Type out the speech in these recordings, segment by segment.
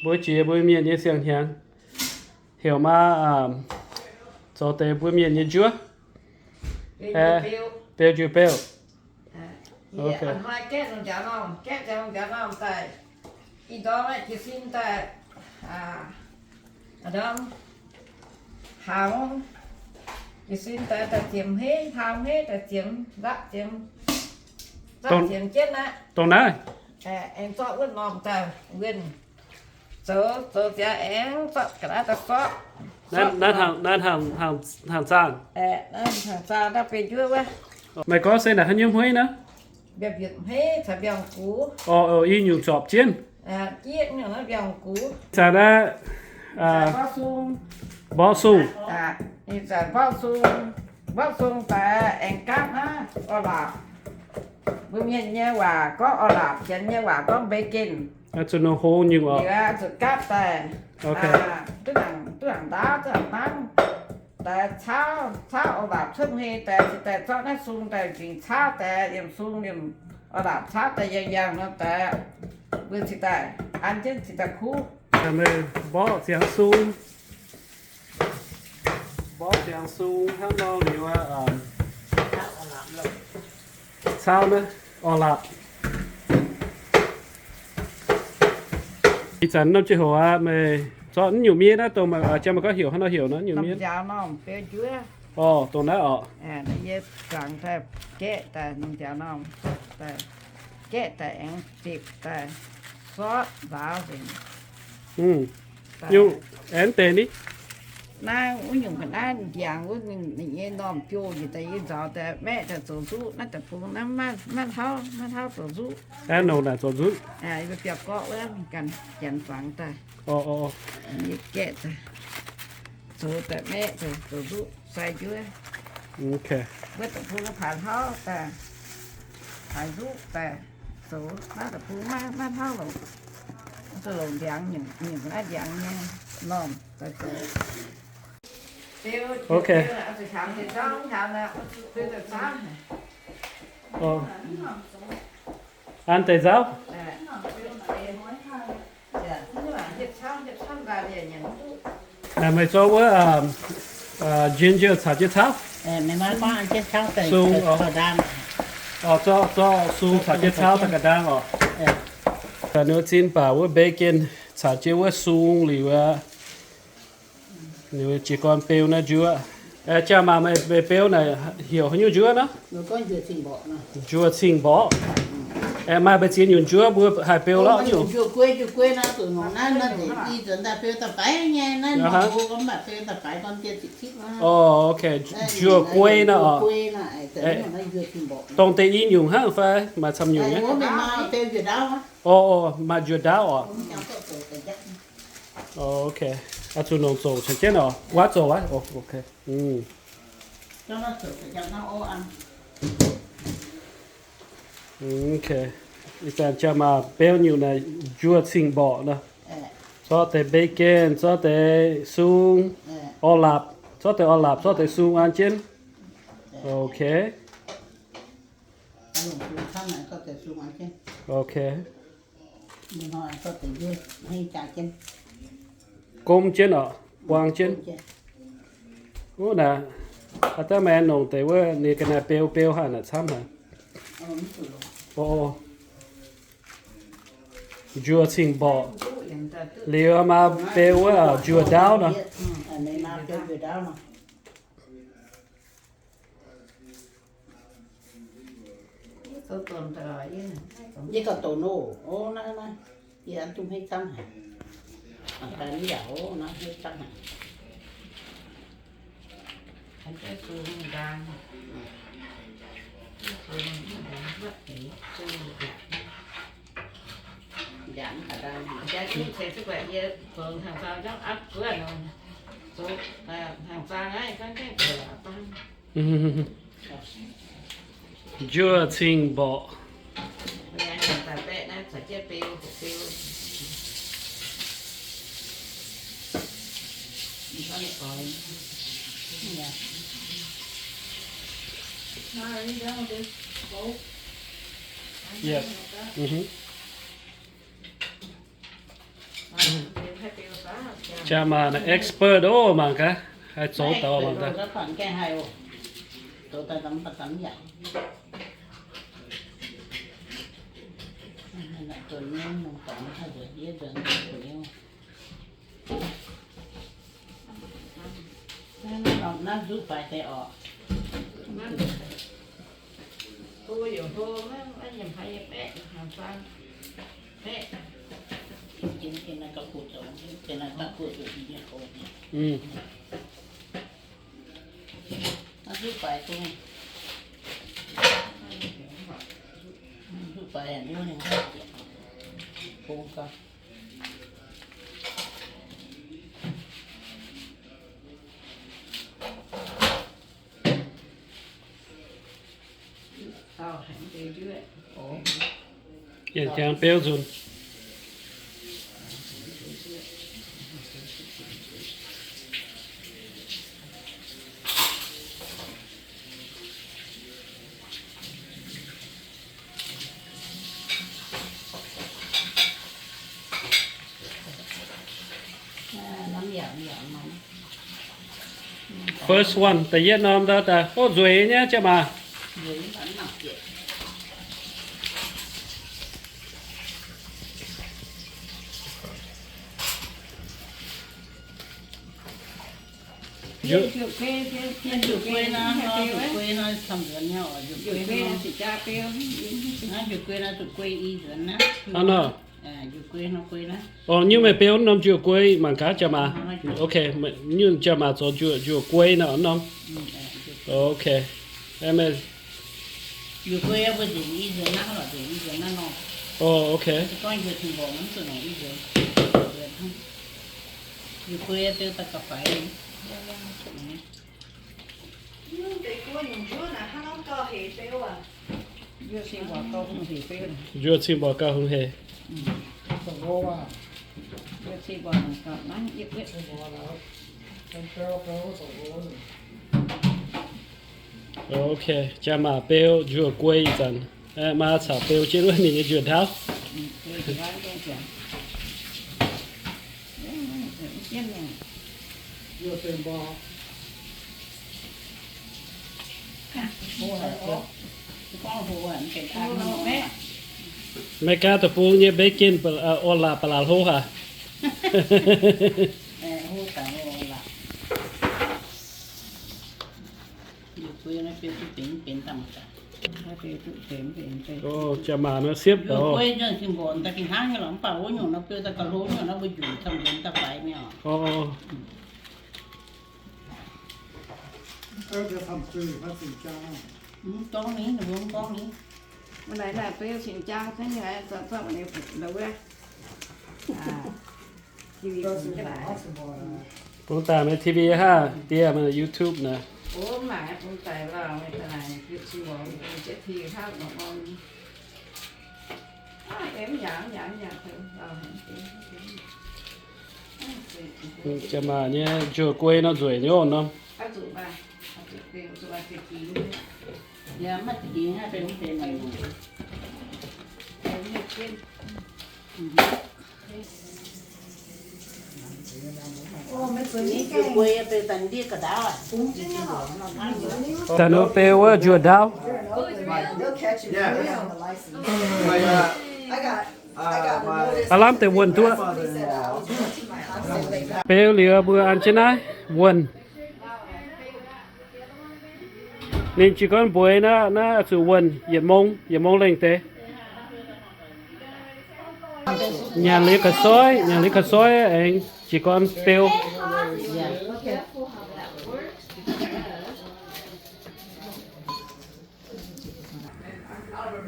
Mbuo jiex mbuo mienh nyei siang-hnyangx, heuc maa, zoux deix mbuo mienh nyei njuov. Beu njuov beu. Hnoi gaeqv njaaux normh, gaeqv njaaux normh daaih, ih ndorm jiez sin daaih, ndorm hlauv, jiez sin daaih, daaih ziemx hmeiv, hlauv hmeiv daaih ziemx, nzapv ziemx, nzapv ziemx jienv aqv. Dongh naaiv. Aengx zorqv wuov normh daaih wuonh. Zoux, zoux ziangx aengx zorqv ga'naaiv daaih sortv. Naaiv, naaiv hnangv zaangh. Naaiv hnangv zaangh daaih benx njuov wuov. Meih gorngv se naaic haaix nyungc hmeiv naaiv? Mbiauz-mbiutc hmeiv caux mbiauz-gux. Orqc, i nyungc zorpc jienv. Jieqv nyungc naaiv mbiauz-gux. Ih zanc naaiv, mborqv sung. Ih zanc mborqv sung, mborqv sung daaih aengx gapv naaiv orv-laapc. Mbuo mienh nyei waac gorngv orv-laapc, janx nyei waac gorngv bacon. Zuqc nongc hlo nyungc oc. Liuz zuqc gapv daaih. Duqv, duqv nangc ndaauv, duqv nangc hnangv. Daaih caauv, caauv orv-laapc cuotv hmei daaih, cingx daaih zorqv naaiv sung daaih nzingc caauv daaih, liemh sung liemh orv-laapc caauv daaih yangh yangh nor daaih, mbuo cingx daaih an jienv cingx daaih kuv. Meih mborqv ziangx sung, mborqv ziangx sung hnangv nor liuz, caauv naaiv orv-laapc. Ih zanc norm jienv hoc aqv, meih zorqv naaiv nyungc miev naaiv dongh, jang meih gorngv heuc hnangv nor heuc naaiv nyungc miev. Orqc, dongh naaiv orqc. Yie zuangx daaih gaeqv daaih, njaaux normh daaih, gaeqv daaih aengx zipc daaih, sortv nzaaux nzengc. Nyungc aengx deix ni. Naaiv wuov nyungc ga'naaiv ndiangx wuov, ninh nyei normh biouv njiec daaih, yie nzaaux daaih maeqv daaih zoux nzuqv. Naaiv deic-bung naaiv maiv hlauv, maiv hlauv zoux nzuqv. Aengx nongc naaic zoux nzuqv. Yie mbuo biauv-gorqv wuov ganh janx zuangx daaih. Yie gaeqv daaih zoux daaih maeqv daaih zoux nzuqc sai njuov. Wuov deic-bung paaiz hlauv daaih, paaiz nzuqv daaih zoux. Naaiv deic-bung maiv hlauv longc, zoux longc ndiangx, nyungc naaiv ndiangx nyei normh daaih zoux. Ok. An deix nzauv. Meih zorqv wuov ginger caux jienv caauv. Sung, zorqv, zorqv sung caux jienv caauv daaih ga'ndaang oc. Ninh mbuo zinh baac wuov bacon caux jienv wuov sung liuz aqv. Ninh mbuo jiez gorn beu naaiv njuov. Jaa-maah, meih beu naaic heuc haaix nyungc njuov nor? Njuov cing-mborqc. Aengx maaih mbu'ziex nyungc njuov mbuo haih beu lorqc nyungc. Orqc, ok. Njuov guei nor oc. Dongh deix i nyungc hnangv fai maaih camv nyungc nyei? Orqc, maaih njuov ndaauv oc. Ok. Zuqc nongc zoqc caux jienv oc. Wuov zoqc aqv. Ok. Ok. Ih zanc jaa-maah beu nyungc naaic njuov cing-mborqc nor. Zorqv deix bacon, zorqv deix sung, orv-laapc, zorqv deix orv-laapc, zorqv deix sung an jienv. Ok. Ok. Gomv jienv oc, buang jienv. Wuov naaic, aa, daaih meih nongc deix wuov ninh ga'naaiv beu beu haic naaic camv haic. Njuov cing-mborqc. Liuz maaih beu wuov njuov ndaauv nor. Yie gauh doqc nor, o, naaiv, naaiv, yie an duqv hmeiv camv haic. Mangc gaax naaiv yaac, o, naaiv hmeiv camv haic. Njuov cing-mborqc. Yes. Jaa-maah naaiv expert oc, mangc gaax, haih zoux daaih mangc gaax. Naaiv nzuqv faix deix oc. Yietc jangx beu nzunc. First one, da'yietv norm ndau daaih. Ov, nzueic nyei, jaa-maah. Hnangv nor. Orv, nyungc meih beu norm njuov guei mangc gaax, jaa-maah. Ok, nyungc jaa-maah zoux njuov guei nor norm. Ok. Orv, ok. Njuov cing mborqc gauh hungh hec. Ok, jaa-maah beu njuov guei ih zanc. Maa caux beu jienv wuov ninh nyei njuov ndaauv. Meiv gaav deic-bung nyei bacon orn-laac ba'laqc hlo haic. Jaa-maah nor siepv oc. Bung daaih meih T V haah, diex meih YouTube naaic. Jaa-maah nyei njuov guei nor nzueic nyei oc norm. Daaih nor beu wuov njuov ndaauv. Aav lamh deix wuonh duqv. Beu liuz mbuo an jienv naaiv wuonh. Ninh jiez gorn mbueix naaiv, naaiv zuqc wuonh yietc mong, yietc mong lengh deix. Nyanc liuz ga'soiv, nyanc liuz ga'soiv aengx jiez gorn beu.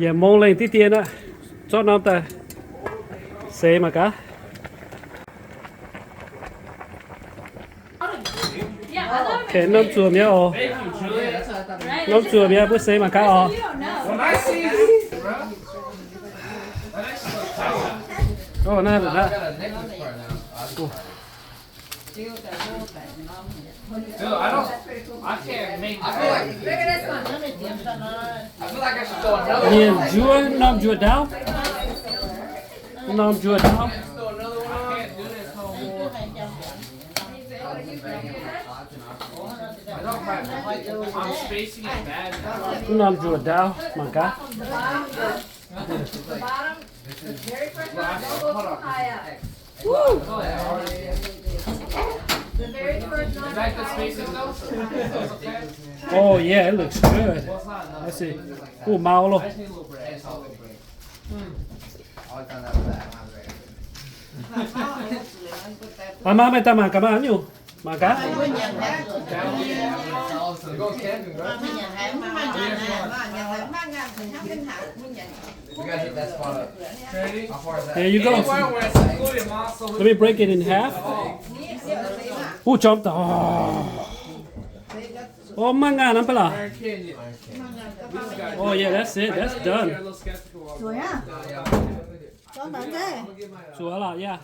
Yietc mong lengh diqv dien aqv. Zorqv norm daaih seix mangc gaax. Norm zuoqc mi'aqv oc. Norm zuoqc mi'aqv, mbuo seix mangc gaax oc. Mienh njuov norm njuov ndaauv. Norm njuov ndaauv. Mv norm nzuoqc ndaauv mangc gaax. Oh yeah, it looks good. Let's see. Ooh, mau loh. Aa, maa, meih daaih mangc gaax, maa nyungc. Mangc gaax. There you go. Let me break it in half. Ooh, jump the. Oh, maiv ngaanh aqv, ba'laqc. Oh yeah, that's it. That's done. Zuqc aqv, yeah.